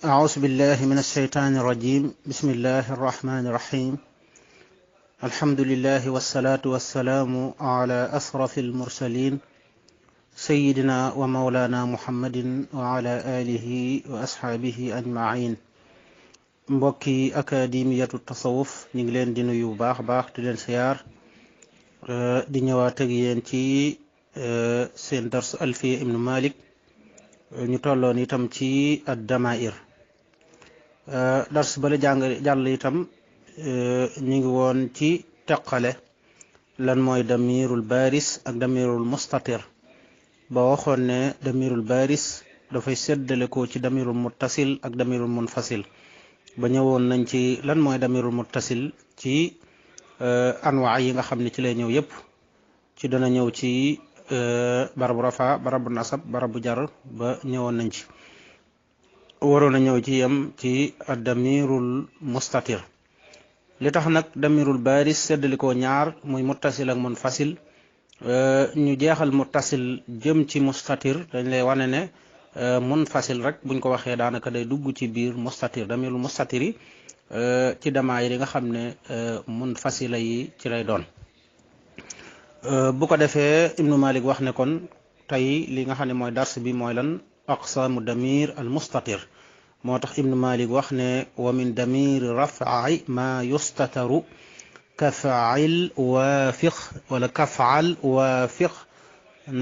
أعوذ بالله من الشيطان الرجيم بسم الله الرحمن الرحيم الحمد لله والصلاة والسلام على أشرف المرسلين سيدنا ومولانا محمد وعلى آله وأصحابه أجمعين mbokki akademiyatu tasawuf ñu ngi leen di nuyu bu baax baax di leen siyaar di ñëwaat ak yéen ci seen dars Alfiya ibnu Malik ñu tolloon itam ci ad-damair dars bala jàll itam ñu ngi woon ci teqale lan mooy damirul baris ak damirul mustatir ba waxoon ne damirul baris dafay séddale ko ci damirul muttasil ak damirul munfasil ba ñëwoon nañ ci lan mooy damirul muttasil ci anwaa yi nga xam ne ci lay ñëw yépp ci dana ñëw ci barabu rafa barabu nasab barabu jar ba ñëwoon nañ ci waroon a ñëw ci yam ci damirul mustatir li tax nag damirul baris seddalikoo ñaar muy muttasil ak munfasil ñu jeexal muttasil jëm ci mustatir dañ lay wane ne munfasil rek buñ ko waxee daanaka day dugg ci biir mustatir damirul mustatir yi ci damaayir yi nga xam ne munfasila yi ci lay doon bu ko defee ibnu malik wax ne kon tey li nga xam ne mooy dars bi mooy lan aqsaamu damir al mustatir moo tax ibnu malik wax ne wa min damir raf'i ma yustataru kaf'il waafiq wala kaf'al waafiq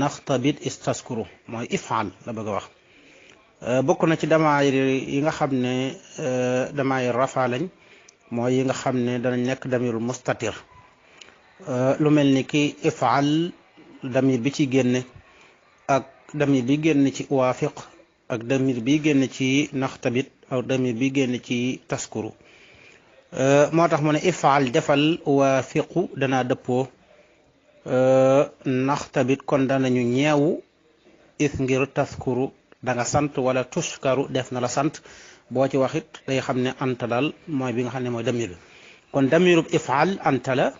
naxtabit istaskuru mooy if'al la bëgg a wax bokk na ci damaayir yi nga xam ne damaayir rafa lañ mooy yi nga xam ne danañ nekk damirul mustatir lu mel ni ki if'al damir bi ci génne ak damir bi génn ci waafiq ak damir bi génn ci naxtabit ak damir bi génn ci taskuru moo tax mu ne if'al defal waafiqu danaa dëppoo naxtabit kon danañu ñeewu is ngir taskuru da nga sant wala tuskaru def na la sant boo ci waxit day xam ne anta daal mooy bi nga xam ne mooy damir bi kon damirub if'al anta la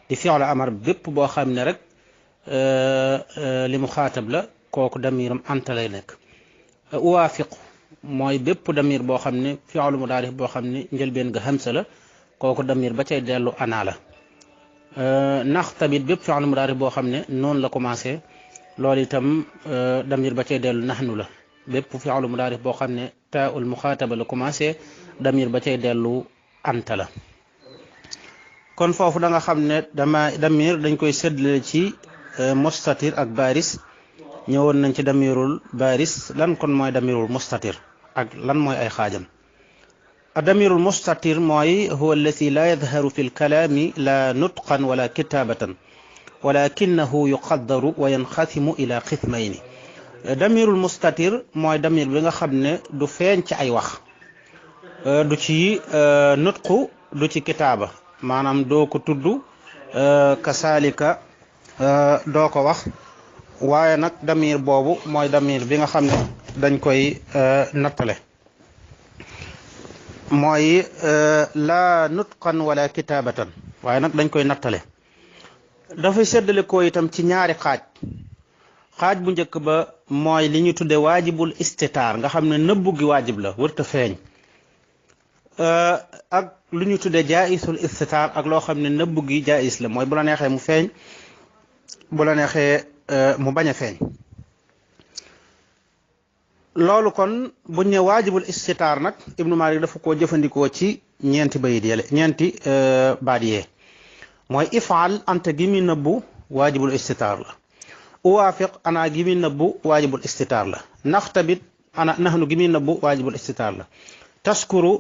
di fi'lu amar bépp boo xam ne rek li mu xaatab la kooku damiram anta lay nekk waafiq mooy bépp damir boo xam ne fi'lu mudaari boo xam ne njëlbeen ga hamsa la kooku damir ba cay dellu ana la naxtabit bépp fi'lu mudaari boo xam ne noonu la commencé loolu itam damir ba cay dellu naxnu la bépp fi'lu mudaari boo xam ne taa'ul muxaataba la commencé damir ba cay dellu anta la kon foofu da nga xam ne damir dañ koy séddale ci mustatir ak baris ñëwoon nañ ci damirul baris lan kon mooy damirul mustatir ak lan mooy ay xaajam damirul mustatir mooy huwa allati la yadharu fi lkalaami la nutqan wala kitabatan walakinahu yuqaddaru wa yanxasimu ila qismayni damirul mustatir mooy damir bi nga xam ne du feeñ ci ay wax du ci nutqu du ci kitaaba maanaam doo ko tudd kasaalika doo ko wax waaye nag damir boobu mooy damir bi nga xam ne dañ koy nattale mooy la nutqan wala kitaabatan waaye nag dañ koy nattale dafay séddale ko itam ci ñaari xaaj bu njëkk ba mooy li ñu tudde waajibul istitaar nga xam ne nëbbu gi waajib la wërta feeñ ak lu ñu tudde jaisul istitaar ak loo xam ne nëbbu gi jais la mooy bu la neexee mu feeñ bu la neexee mu bañ a feeñ loolu kon buñ ne waajibul istitaar nag ibnu malik dafa koo jëfandikoo ci ñeenti bayit yele ñeenti baat yee mooy if'al anta gi mi nëbbu waajibul istitaar la uwaafiq ana gi mi nëbbu waajibul istitaar la naxtabit ana nahnu gi mi nëbbu waajibul istitaar la taskuru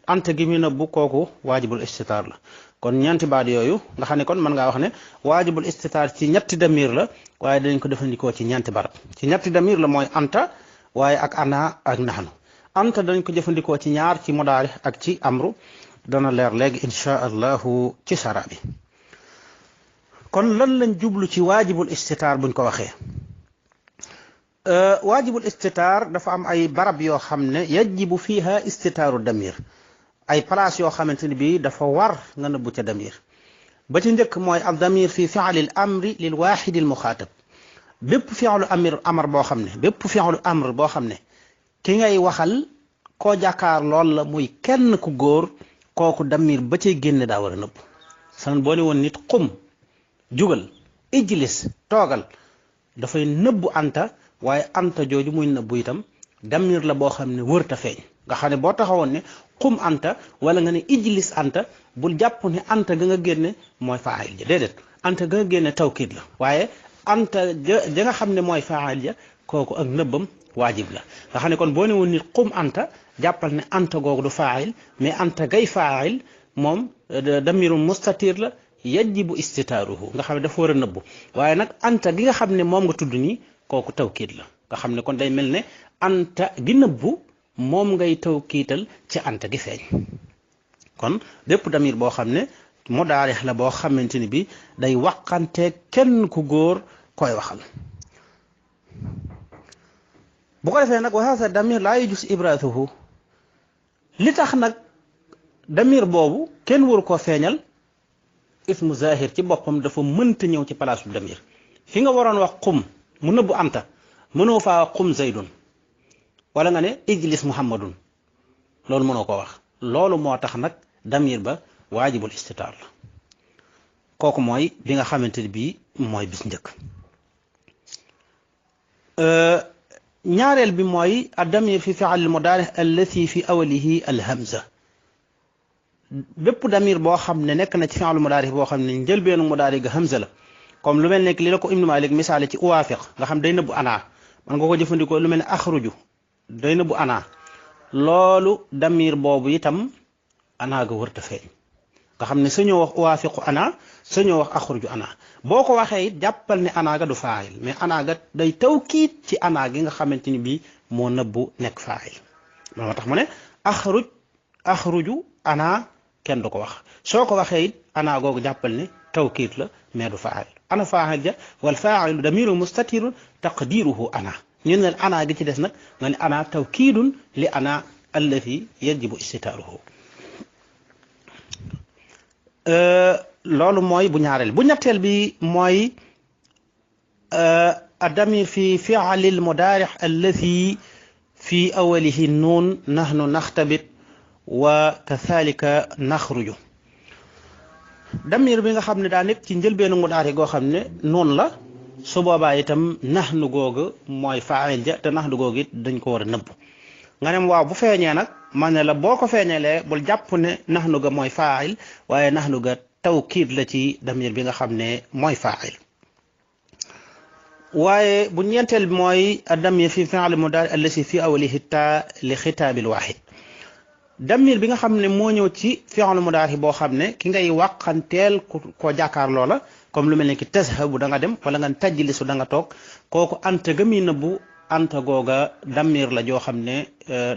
anta gi mi nëbbu kooku waajibul istitaar la kon ñeenti baat yooyu nga xam ne kon mën ngaa wax ne waajibul istitaar ci ñetti damir la waaye danañ ko jëfandikoo ci ñeenti barab ci ñetti damir la mooy anta waaye ak ana ak nahnu anta dañ ko jëfandikoo ci ñaar ci mudaari ak ci amru dana leer léegi insha allahu ci sara bi kon lan lañ jublu ci waajibul istitaar buñ ko waxee waajibul istitaar dafa am ay barab yoo xam ne yajibu fiha istitaaru damir ay place yoo xamante ne bii dafa war nga nëbbu ca damir ba ci njëkk mooy al damir fi fi'lil amri lil waaxidil muxaatab bépp fi'lu amr boo xam ne bépp fi'lu amr boo xam ne ki ngay waxal koo jàkkaar lool la muy kenn ku góor kooku damir ba cay génne daa war a nëbb sanan boo ne woon nit xum jugal ijlis toogal dafay nëbbu anta waaye anta jooju muy nëbbu itam damir la boo xam ne wërta feeñ nga xam ne boo taxawoon ne xum anta wala nga ne ijlis anta bul jàpp ne anta ga nga génne mooy faayil ja déedéet anta ga nga génne tawkiid la waaye anta ja nga xam ne mooy faayil ja kooku ak nëbbam waajib la nga xam ne kon boo ne woon nit xum anta jàppal ne anta googu du faayil mais anta gay faayil moom damiru mustatir la yajibu istitaaruhu nga xam ne dafa war a nëbbu waaye nag anta gi nga xam ne moom nga tudd nii kooku tawkiid la nga xam ne kon day mel ne anta gi nëbbu moom ngay tawkiital ci anta gi feeñ kon bépp damir boo xam ne mudaarix la boo xamante ni bi day waqante kenn ku góor koy waxal bu ko defee nag wa haza damir laa yajuz ibraatuhu li tax nag damir boobu kenn waru koo feeñal ismu zahir ci boppam dafa mënta ñëw ci palaasu damir fi nga waroon wax xum mu nëbbu anta mënoo faa wax xum zaydun wala nga ne ijlis muhammadun loolu mënoo ko wax loolu moo tax nag damir ba waajibul istitaar la kooku mooy bi nga xamante ni bii mooy bis njëkk ñaareel bi mooy ad-damir fi fi'l al-mudaari' allati fi awwalihi al-hamza bépp damir boo xam ne nekk na ci fi'l mudaari' boo xam ne njëlbeenu mudaari' ga hamza la comme lu mel ne li la ko Ibnu Malik misaale ci uwaafiq nga xam day nëbbu ana man nga ko jëfandikoo lu mel ne axruju day nëbbu ana loolu damir boobu itam ana ga wërta feeñ nga xam ne sañoo wax uwaafiqu ana sañoo wax axruju ana boo ko waxee it jàppal ne ana ga du faayil mais ana ga day tawkiit ci ana gi nga xamante ni bii moo nëbbu nekk faayil moo tax mu ne axruju ana kenn du ko wax soo ko waxee it ana googu jàppal ne tawkiit la mais du faayil ana faayil ja wal faa'ilu damiru mustatirun taqdiruhu ana ñu ne ana gi ci des nag nga ne ana tawkiidun li ana allati yajibu istitaaruhu loolu mooy bu ñaareel bu ñetteel bi mooy ad-damir fi fi'li al-mudaari' allati fi awwalihi nuun nahnu naxtabit wa kathalika naxruju damir bi nga xam ne daa nekk ci njëlbeenu mudaari goo xam ne noonu la su boobaa itam nahnu googu mooy faa'il ja te nahnu googu it dañ ko war a nëbb nga ne waaw bu feeñee nag ma ne la boo ko feeñalee bul jàpp ne nahnu ga mooy faa'il waaye nahnu ga tawkiid la ci damir bi nga xam ne mooy faa'il waaye bu ñeenteel bi mooy ad-damir fi fi'l mudaari allati fi awwalihi taa li xitaabil waahid damir bi nga xam ne moo ñëw ci fi'l mudaari boo xam ne ki ngay wàqanteel koo jàkkaar loola comme lu mel ne ki tazhabu da nga dem wala nga tajlisu da nga toog kooku anta ga muy nëbbu anta googa damir la joo xam ne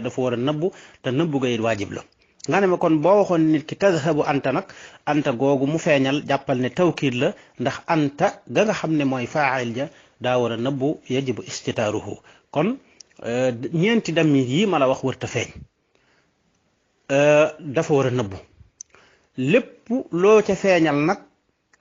dafa war a nëbbu te nëbbu ga it waajib la nga ne ma kon boo waxoon nit ki tazhabu anta nag anta googu mu feeñal jàppal ne tawkiid la ndax anta ga nga xam ne mooy faa'il ja daa war a nëbbu yajibu istitaaruhu kon ñeenti damir yi ma la wax wërta feeñ dafa war a nëbbu lépp loo ca feeñal nag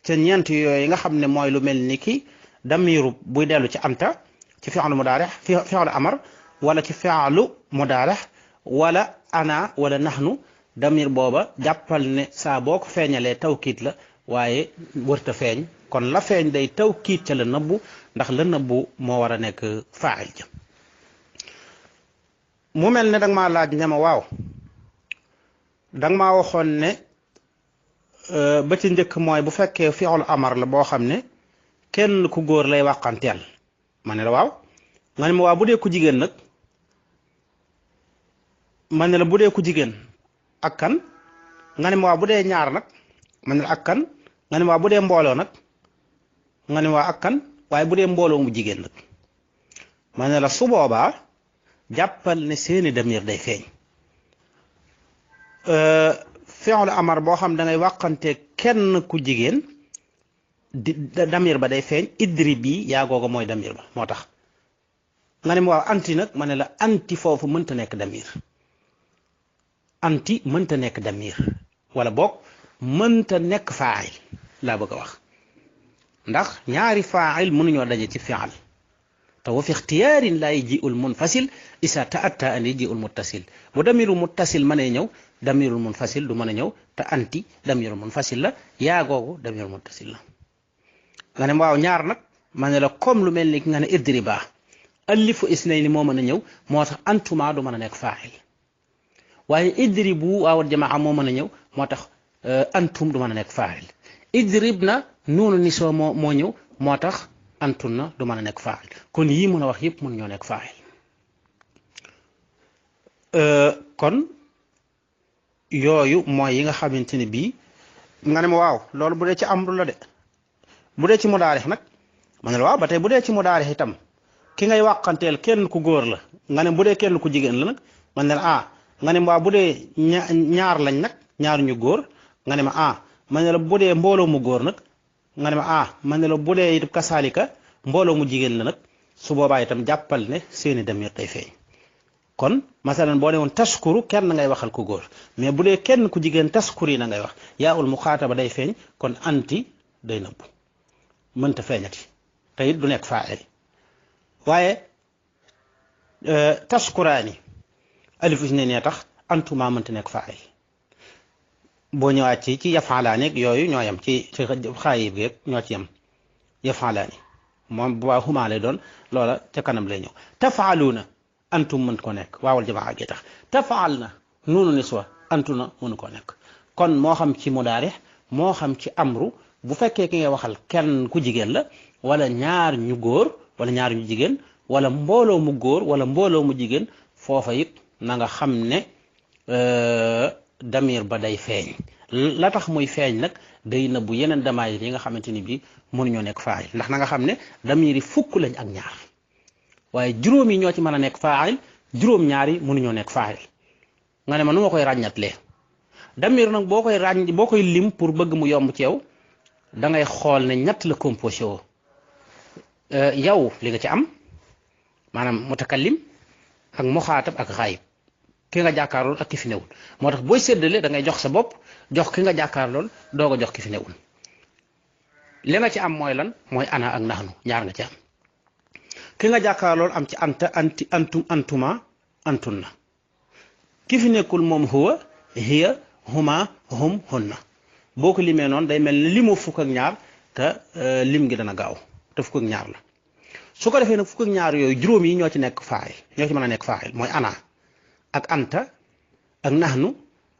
ca ñeent yooyu nga xam ne mooy lu mel ni ki damiru buy dellu ci anta ci fi'lu mudaari' fi'lu amar wala ci fi'lu mudaari' wala ana wala nahnu damir booba jàppal ne saa boo ko feeñalee tawkiit la waaye wërta feeñ kon la feeñ day tawkiit ca la nëbbu ndax la nëbbu moo war a nekk faa'il ja mu mel ne danga maa laaj ne ma waaw danga maa waxoon ne ba ci njëkk mooy bu fekkee fi'lu amar la boo xam ne kenn ku góor lay wàqanteel ma ne la waaw nga ne ma waaw bu dee ku jigéen nag ma ne la bu dee ku jigéen ak kan nga ne ma waaw bu dee ñaar nag ma ne la ak kan nga ne ma waaw bu dee mbooloo nag nga ne ma waaw ak kan waaye bu dee mbooloo mu jigéen nag ma ne la su boobaa jàppal ne seeni damir day feeñ fi'lu amar boo xam da ngay wàqante kenn ku jigéen di damir ba day feeñ idri bi yaa googa mooy damir ba moo tax nga ne ma waaw anti nag ma ne la anti foofu mënta nekk damir anti mënta nekk damir wala boog mënta nekk faa'il laa bëgg a wax ndax ñaari faa'il mënuñoo daje ci fi'al te wa fi ixtiyaarin laa yaji'ul munfasil isa ta'atta an yaji'ul muttasil bu damirul muttasil mënee ñëw damirul munfasil du mën a ñëw te anti damirul munfasil la yaa googu damirul muttasil la nga ne waaw ñaar nag ma ne la comme lu mel ni nga ne idriba alifu isnayni moo mën a ñëw moo tax antuma du mën a nekk faa'il waaye idribu waawul jamaa moo mën a ñëw moo tax antum du mën a nekk faa'il idrib na nuunu niswa moo ñëw moo tax antun na du mën a nekk faa'il kon yii mën a wax yëpp mën ñoo nekk faa'il kon yooyu mooy yi nga xamante ne bii nga ne ma waaw loolu bu dee ci amru la de bu dee ci mudaarix nag ma ne la waaw ba tey bu dee ci mudaarix itam ki ngay wàqanteel kenn ku góor la nga ne bu dee kenn ku jigéen la nag man ne la nga ne waaw bu dee ñaar lañ nag ñaar ñu góor nga ne ma man ne la bu dee mbooloo mu góor nag nga ne ma man ne la bu dee it kasaalika mbooloo mu jigéen la nag su boobaa itam jàppal ne seeni damir day feeñ kon masalan boo ne woon taskuru kenn ngay waxal ku góor mais bu dee kenn ku jigéen taskuri na ngay wax yaa ul muxaataba day feeñ kon anti day nëbbu mënta feeñati te it du nekk faa'il waaye taskuraani alif isnayni tax antuma mënta nekk faa'il boo ñëwaat ci yafaalaani ak yooyu ñoo yem ci xaayib geeg ñoo ci yem yafaalaani moom bu baax xumaa lay doon loola ca kanam lay ñëw tafaaluuna antum mën ko nekk waawal jamaa gi tax tafaal na nuunu niswa antu na mënu ko nekk kon moo xam ci mudaarix moo xam ci amru bu fekkee ki ngay waxal kenn ku jigéen la wala ñaar ñu góor wala ñaar ñu jigéen wala mbooloo mu góor wala mbooloo mu jigéen foofa it na nga xam ne damir ba day feeñ la tax muy feeñ nag day na bu yeneen damaayir yi nga xamante ni bii mënuñoo nekk faa'il ndax na nga xam ne damir yi fukk lañ ak ñaar waaye juróom yi ñoo ci mën a nekk faa'il juróom ñaar yi mënuñoo nekk faa'il nga ne ma nu ma koy ràññatlee damir nag boo koy lim pour bëgg mu yomb ci yow da ngay xool ne ñett la composé woo yow li nga ci am maanaam mutakallim ak muxaatab ak xaayib ki nga jàkkaarlool ak ki fi newul moo tax booy séddale da ngay jox sa bopp jox ki nga jàkkaarlool doog a jox ki fi newul li nga ci am mooy lan mooy ana ak naxnu ñaar nga ci am ki nga jàkkaarlool am ci anta anti antum antuma antun na ki fi nekkul moom huwa hiya huma hum hunna boo ko limee noonu day mel ni limu fukk ak ñaar te lim gi dana gaaw te fukk ak ñaar la su ko defee nag fukk ak ñaar yooyu juróom yi ñoo ci nekk faa'il ñoo ci mën a nekk faa'il mooy ana ak anta ak nahnu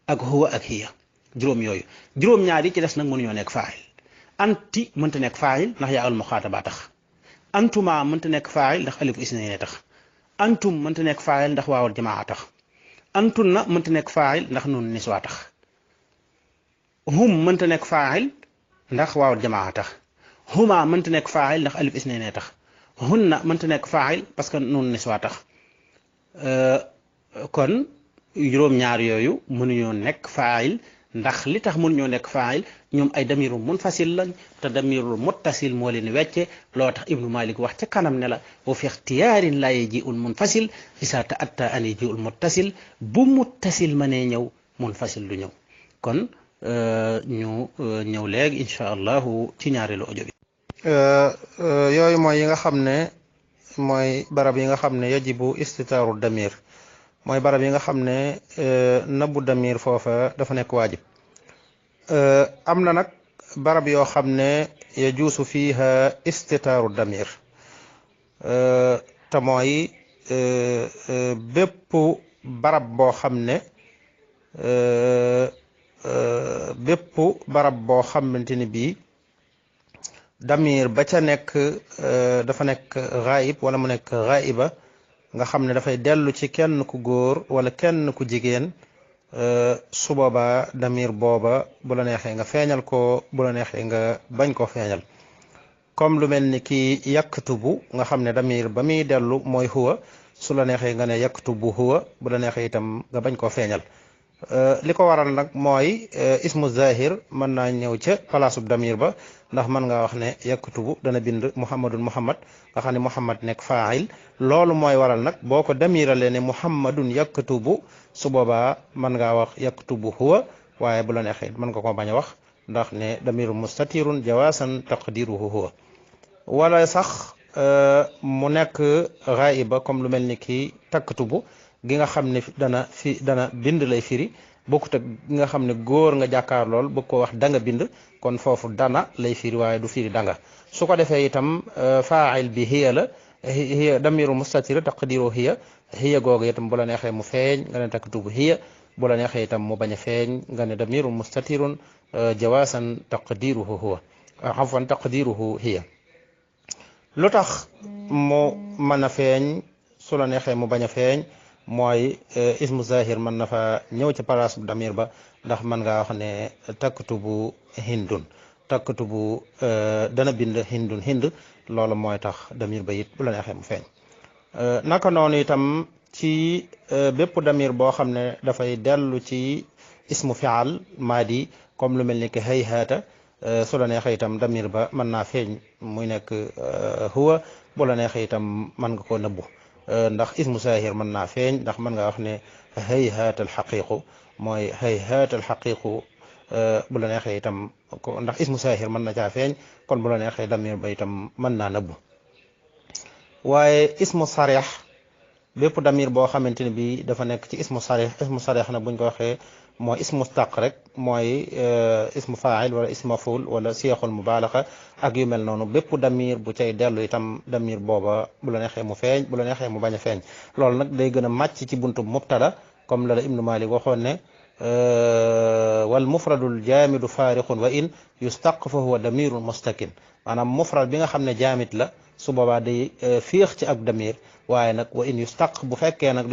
ak huwa ak hiya juróom yooyu juróom ñaar yi ci des nag mënuñoo nekk faa'il anti mënta nekk faa'il ndax yaa al muxaataba tax antuma mënta nekk faa'il ndax alifu isnayni tax antum mënta nekk faa'il ndax waawal jamaa tax antunna mënta nekk faa'il ndax nun niswa tax hum mënta nekk faa'il ndax waawal jamaa tax huma mënta nekk faa'il ndax alif isnayni tax hunna mënta nekk faa'il parce que nun niswa tax kon juróom-ñaar yooyu mënuñoo nekk faa'il ndax li tax mënuñoo nekk faa'il ñoom ay damiru munfasil lañ te damiru muttasil moo leen wecce loo tax ibnu malik wax ca kanam ne la wa fi ixtiyaarin laa yaji'ul munfasil isa ta'atta an yaji'ul muttasil bu muttasil mënee ñëw munfasil du ñëw kon ñu ñëw léegi incha allahu ci ñaareelu audio bi yooyu mooy yi nga xam ne mooy barab yi nga xam ne yajibu istitaaru damir mooy barab yi nga xam ne nëbbu damir foofa dafa nekk waajib am na nag barab yoo xam ne yajuusu fiiha istitaaru damir te mooy bépp barab boo xam ne bépp barab boo xamante ni bii damir ba ca nekk dafa nekk gaayib wala mu nekk gaayiba nga xam ne dafay dellu ci kenn ku góor wala kenn ku jigéen su boobaa damir booba bu la neexee nga feeñal ko bu la neexee nga bañ ko feeñal comme lu mel ni ki yaktubu nga xam ne damir ba muy dellu mooy huwa su la neexee nga ne yaktubu huwa bu la neexee itam nga bañ koo feeñal li ko waral nag mooy ismu zahir mën naa ñëw ca palaasub damir ba ndax mën nga wax ne yaktubu dana bind muhammadun muhammad nga xam ne muhammad nekk faa'il loolu mooy waral nag boo ko damirale ne muhammadun yaktubu su boobaa mën ngaa wax yaktubu huwa waaye bu la neexee mën nga ko bañ a wax ndax ne damiru mustatirun jawaasan taqdiruhu huwa wala sax mu nekk ghaiba comme lu mel ni ki takkatubu gi nga xam ne dana bind lay firi bokkut ak gi nga xam ne góor nga jàkkaar lool bëgg ko wax danga bind kon foofu dana lay firi waaye du firi danga su ko defee itam faa'il bi hiya la hiya damiru mustatir taqdiru hiya googu itam bu la neexee mu feeñ nga ne takkatubu hiya bu la neexee itam mu bañ a feeñ nga ne damiru mustatirun jawaasan taqdiruhu huwa afwan taqdiruhu hiya lu tax mu mën a feeñ su la neexee mu bañ a feeñ mooy ismu zahir mën na fa ñëw ci place bu damir ba ndax mën ngaa wax ne taktubu hindun taktubu dana bind hindun hind loolu mooy tax damir ba it bu la neexee mu feeñ naka noonu itam ci bépp damir boo xam ne dafay dellu ci ismu fi'al maadi comme lu mel ni ki hayhaata su la neexee itam damir ba mën naa feeñ muy nekk huwa bu la neexee itam mën nga koo nëbbu ndax ismu zahir mën naa feeñ ndax mën nga wax ne hayhaat alxaqiqu mooy hayhaat alxaqiqu bu la neexee itam ndax ismu zahir mën na caa feeñ kon bu la neexee damir ba itam mën naa nëbbu waaye ismu sarih bépp damir boo xamante ne bi dafa nekk ci ismu sarih na buñ ko waxee mooy ismu mustaq rek mooy ismu fa'il wala ismu maf'ul wala siyaqul mubalaxa ak yu mel noonu bépp damir bu cay dellu itam damir booba bu la neexee mu feeñ bu la neexee mu bañ a feeñ loolu nag day gën a màcc ci buntu mubtada comme la ibnu malik waxoon ne wal mufradul jaamidu faariqun wa in yustaq fa huwa damirun mustakin maanaam mufrad bi nga xam ne jaamit la su boobaa day féex ci ak damir waaye nag wa in yustaq bu fekkee nag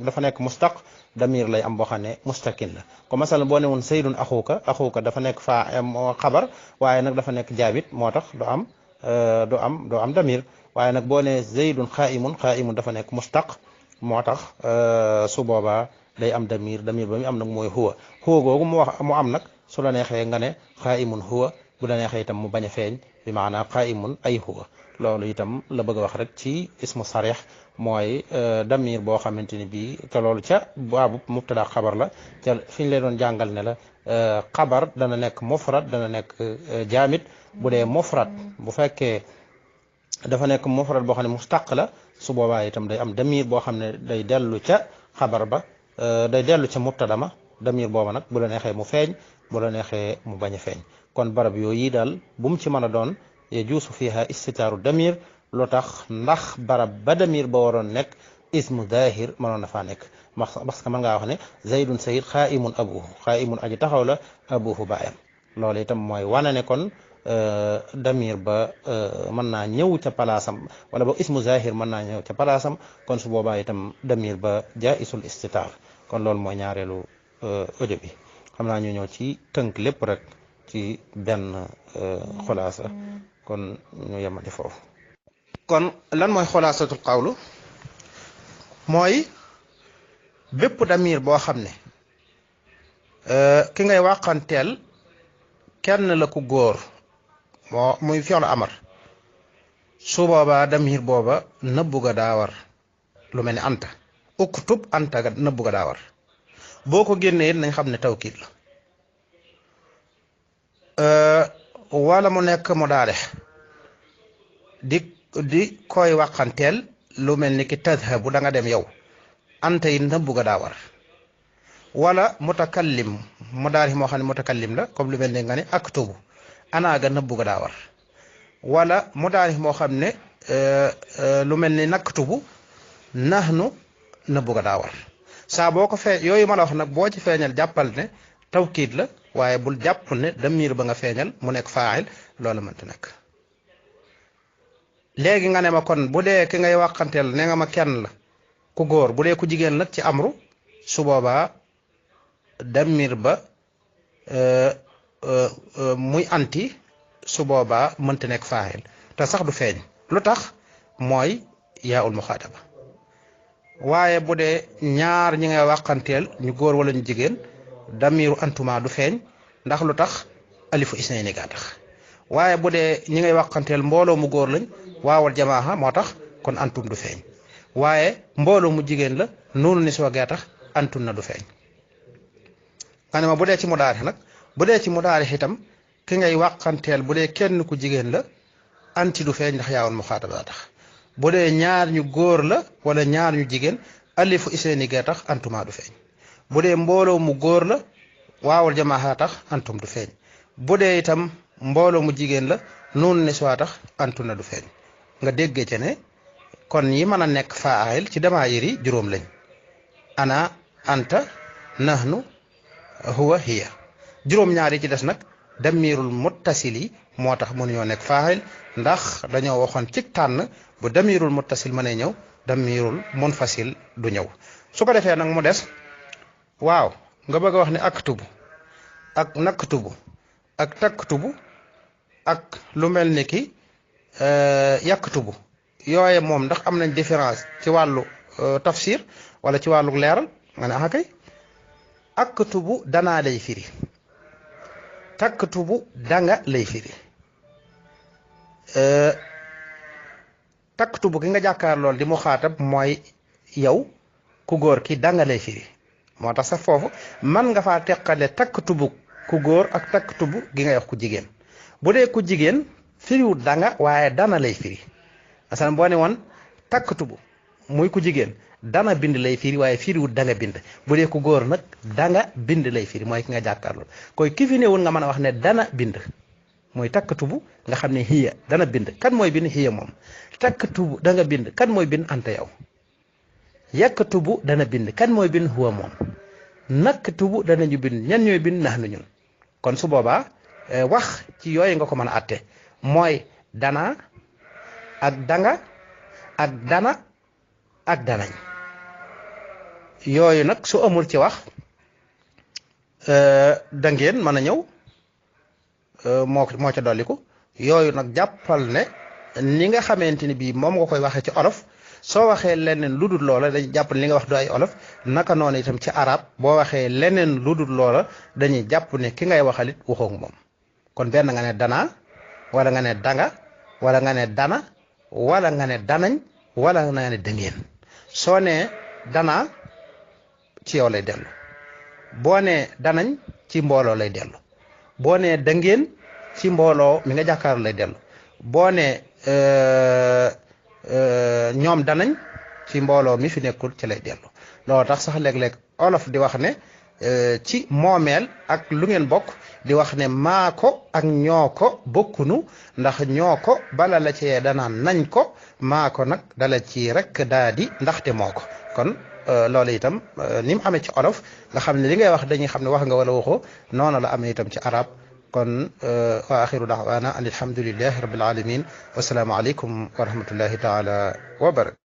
dafa nekk mustaq damir lay am boo xam ne mustakin la ko masalan boo ne woon saydun axuuka dafa nekk xabar waaye nag dafa nekk jaabit moo tax doo am damir waaye nag boo ne zaydun xaa'imun dafa nekk mustaq moo tax su boobaa day am damir ba mu am nag mooy huwa googu mu am nag su la neexee nga ne xaa'imun huwa bu la neexee itam mu bañ a feeñ bi maanaam xaa'imun ay huwa loolu itam la bëgg a wax rek ci ismu sarih mooy damir boo xamante ni bii te loolu ca baabu mubtada xabar la ca fi ñu leen doon jàngal ne la xabar dana nekk mufrad dana nekk jaamit bu dee mufrad bu fekkee dafa nekk mufrad boo xam ne mustaq la su boobaa itam day am damir boo xam ne day dellu ca xabar ba day dellu ca mubtada ma damir booba nag bu la neexee mu feeñ bu la neexee mu bañ a feeñ kon barab yooyu daal bu mu ci mën a doon yajuusu fiha istitaaru damir lu tax ndax barab ba damir ba waroon nekk ismu zahir mënoon na faa nekk parce que mën ngaa wax ne zaydun sayid xaa'imun abuhu xaa'imun aji taxaw la abuhu baayam loolu itam mooy wane ne kon damir ba mën naa ñëw ca palaasam wala ba ismu zahir mën naa ñëw ca palaasam kon su boobaa itam damir ba jaisul istitaar kon loolu mooy ñaareelu audio bi xam naa ñu ñëw ci tënk lépp rek ci benn xulaasa kon ñu yemati foofu kon lan mooy xulaasatul qawlu mooy bépp damir boo xam ne ki ngay wàqanteel kenn la ku góor moo muy fi'lu amar su boobaa damir booba nëbbu ga daa war lu mel ni anta uktub anta ga nëbbu ga daa war boo ko génnee it nañ xam ne tawkiid la wala mu nekk mu daale di koy waxanteel lu mel ni ki tadhabu da nga dem yow anta yi nëbbu ga daa war wala mutakallim mu daal moo xam ne mutakallim la comme lu mel ni nga ne aktubu ana ga nëbbu ga daa war wala mu daal moo xam ne lu mel ni naktubu nahnu nëbbu ga daa war saa boo ko yooyu ma la wax nag boo ci feeñal jàppal ne tawkiid la waaye bul jàpp ne damir ba nga feeñal mu nekk faa'il loolu mënta nekk léegi nga ne ma kon bu dee ki ngay waxanteel ne nga ma kenn la ku góor bu dee ku jigéen nag ci amru su boobaa damir ba muy anti su boobaa mënta nekk faa'il te sax du feeñ lu tax mooy yaa ul muxaataba waaye bu dee ñaar ñi ngay waxanteel ñu góor wala ñu jigéen damiru antuma du feeñ ndax lu tax alifu isnayni gaa tax waaye bu dee ñi ngay waxanteel mbooloo mu góor lañ waawal jamaaha moo tax kon antum du feeñ waaye mbooloo mu jigéen la noonu ni soo gaa tax antun na du feeñ nga ne ma bu dee ci mudaari nag bu dee ci mudaari itam ki ngay waxanteel bu dee kenn ku jigéen la anti du feeñ ndax yaawul muxaataba tax bu dee ñaar ñu góor la wala ñaar ñu jigéen alifu isnaini gee tax antuma du feeñ bu dee mbooloo mu góor la waawul jamaa tax antum du feeñ bu dee itam mbooloo mu jigéen la noonu ne soo tax antuna du feeñ nga déggee ci ne kon yi mën a nekk faa'il ci damaayir yi juróom lañ ana anta nahnu huwa hiya juróom-ñaar yi ci des nag damirul muttasil yi moo tax mënuñoo nekk faa'il ndax dañoo waxoon ci tànn bu damirul muttasil mënee ñëw damirul munfasil du ñëw su ko defee nag mu des waaw nga bëgg a wax ne aktubu ak naktubu ak taktubu ak lu mel ni ki yaktubu yooye moom ndax am nañ différence ci wàllu tafsir wala ci wàllu leeral nga ne kay aktubu danaa lay firi taktubu danga lay firi taktubu ki nga jàkkaar lool di mu xaatab mooy yow ku góor ki danga lay firi moo tax sax foofu man nga faa teqale taktubu ku góor ak taktubu gi nga wax ku jigéen bu dee ku jigéen firiwut danga waaye dana lay firi masalan boo ne woon taktubu muy ku jigéen dana bind lay firi waaye firiwut danga bind bu dee ku góor nag danga bind lay firi mooy ki nga jàkkaarloo koy ki fi newul nga mën a wax ne dana bind mooy taktubu nga xam ne hiya dana bind kan mooy bind hiya moom taktubu danga bind kan mooy bind anta yow yaktubu dana bind kan mooy bind huwa moom naktubu danañu bind ñan ñooy bind nahnu ñun kon su boobaa wax ci yooyu nga ko mën a atte mooy dana ak danga ak dana ak danañ yooyu nag su amul ci wax da ngeen mën a ñëw moo ca dolliku yooyu nag jàppal ne ni nga xamante ni bii moom nga koy waxee ci olof soo waxee leneen lu dul loola dañuy jàpp li nga wax du ay olof naka noonu itam ci arab boo waxee leneen lu dul loola dañuy jàpp ne ki ngay waxalit waxoog moom kon benn nga ne dana wala nga ne danga wala nga ne dana wala nga ne danañ wala nga ne dangeen soo nee dana ci yow lay dellu boo nee danañ ci mbooloo lay dellu boo nee dangeen ci mbooloo mi nga jàkkaar lay dellu boo nee ñoom danañ ci mbooloo mi fi nekkul ci lay dellu loolu tax sax léeg-léeg olof di wax ne ci moomeel ak lu ngeen bokk di wax ne maa ko ak ñoo ko bokkunu ndax ñoo ko bala la cee danaan nañ ko maa ko nag dala ci rek daa di ndaxte moo ko kon loolu itam ni mu amee ci olof nga xam ne li ngay wax dañuy xam ne wax nga wala waxoo noonu la amee itam ci arab kon wa axiru da'wana an alhamdulillahi rabbil alamin wasalaamu aleykum wa rahmatullahi taala wa barakatuh